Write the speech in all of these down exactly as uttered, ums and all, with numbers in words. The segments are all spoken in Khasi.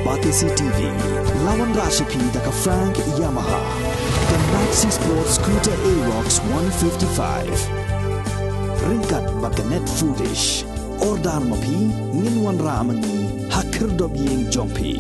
R T C T V, la wanrah sha phi da ka Frank Yamaha, ka Maxi Sport Scooter Aerox one fifty-five. Ryngkat bad ka Net Foodish. Order ma phi, ngin wanrah ma ngi ha khyrdop ïing jong phi.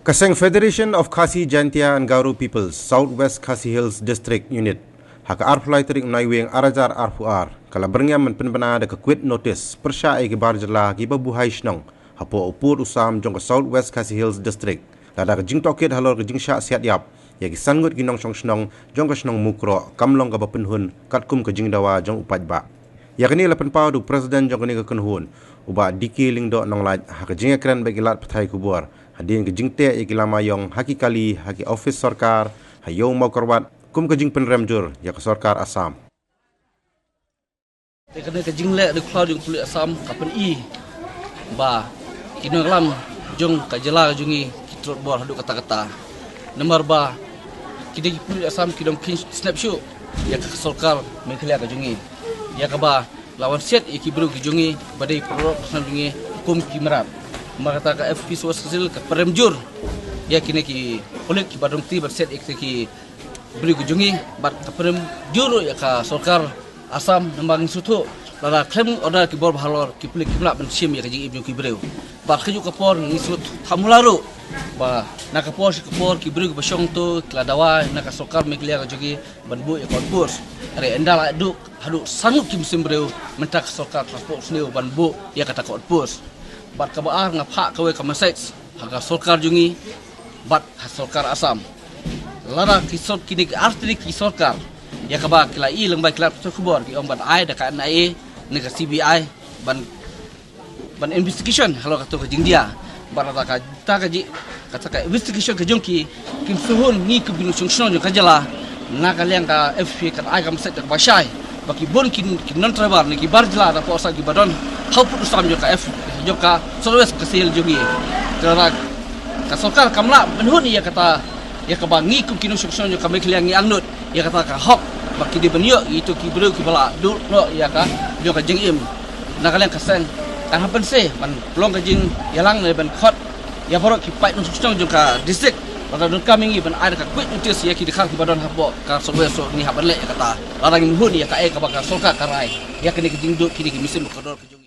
Ka seng Federation of Khasi Jaintia and Garo Peoples, South West Khasi Hills District Unit, ha ka arphew lai tarik Naiwieng ar hajar arphew ar, ka la byrngiam ban pynbna da ka quit notice pyrshah ïa ki bar jylla kiba buhai shnong hapoh u pud u sam jong ka South West Khasi Hills District, lada ka jingtohkit halor ka jingshah siat ïap ïa ki san ngut ki nongshong shnong jong ka shnong Mukroh kam long kaba pynhun katkum ka jingdawa jong u paidbah. Ïa kane la pynpaw da u President jong kane ka kynhun, u Bah D K Lyngdoh Nonglait, ha ka jingïakren bad ki lad pathai khubor hadien ka jingteh ïa ki lama ïong ha ki kali ha ki ophis sorkar ha Ïew Mawkyrwat kum ka jingpynrem jur ïa ka sorkar Assam. Te kane ka jingleh dei khlaw jong ka pulit Assam ka pyni ba ki nongïalam jong ka jylla ka jong ngi ki trot bor haduh katta katta. Namar ba ki dei ki pulit Assam ki dang kynjah snap shuh ïa ka sorkar Meghalaya ka jong ngi. Ïa kaba la wan siat ïa ki briew ki jong ngi ba dei paralok parsnam jong ngi kum ki mrad. Namar kata ka F P South West Khasi Hills ka pynrem jur ïa kine ki pulit kiba dang trei ban siat ïa ki briew ki jong ngi bad ka pynrem jur ïa ka sorkar Assam namar ngi sngewthuh lada khlem order ki bor ba halor ki pulit kim lah ban shim ïa ka jingim jong ki briew. Bad kajuh ka por ngi sngewthuh thamula ruh ba na ka por sha ka por ki briew kiba shong to ki la dawa na ka sorkar Meghalaya ka jong ngi ban buh ïa ka outpost. Hynrei ynda la duk haduh san ngut ki mynsiem briew mynta ka sorkar ka la pok sniew ban buh ïa kata ka outpost. Bad kaba ar nga phah kawei ka message ha ka sorkar jong ngi bad ha sorkar Assam. Lada ki sor kine ki artylli ki sorkar ïa kaba ki la ïoh lyngba ki lad pathai khubor ki ong ban ai da ka N I A ne ka C B I ban ban investigation halor kato ka jingdia. Bad lada kata ka jing kata ka investigation ka jong ki kim sngewhun ngi kum ki nongshong shnong jong ka jylla. Na ka liang ka F P ka ai ka message kaba shai ba ki bun ki non tribal ne ki bar jylla da pok sa kiba don ha u pud u sam jong ka F jong ka South West Khasi Hills jong ngi. Te lada ka sorkar kam lah pynhun ïa kata ïa kaba ngi kum ki nongshong shnong jong ka Meghalaya ngi angnud ïa kata ka hok ba ki dei ban ïoh ïa kito ki briew kiba la duh noh ïa ka jong ka jingim. Na ka liang ka seng kan hap ban seh ban long ka jingïalang ne ban khot ïa baroh ki paid nongshong shnong jong ka district. Lada donkam ïa ngi ban ai da ka quit notice ïa ki dkhar kiba don hapoh ka South West, ngi hap ban leh ïa kata lada ngim hun ïa kaei kaba ka sorkar ka rai ïa kane ka jingduh kine ki mynsiem ba kordor ka jong ngi.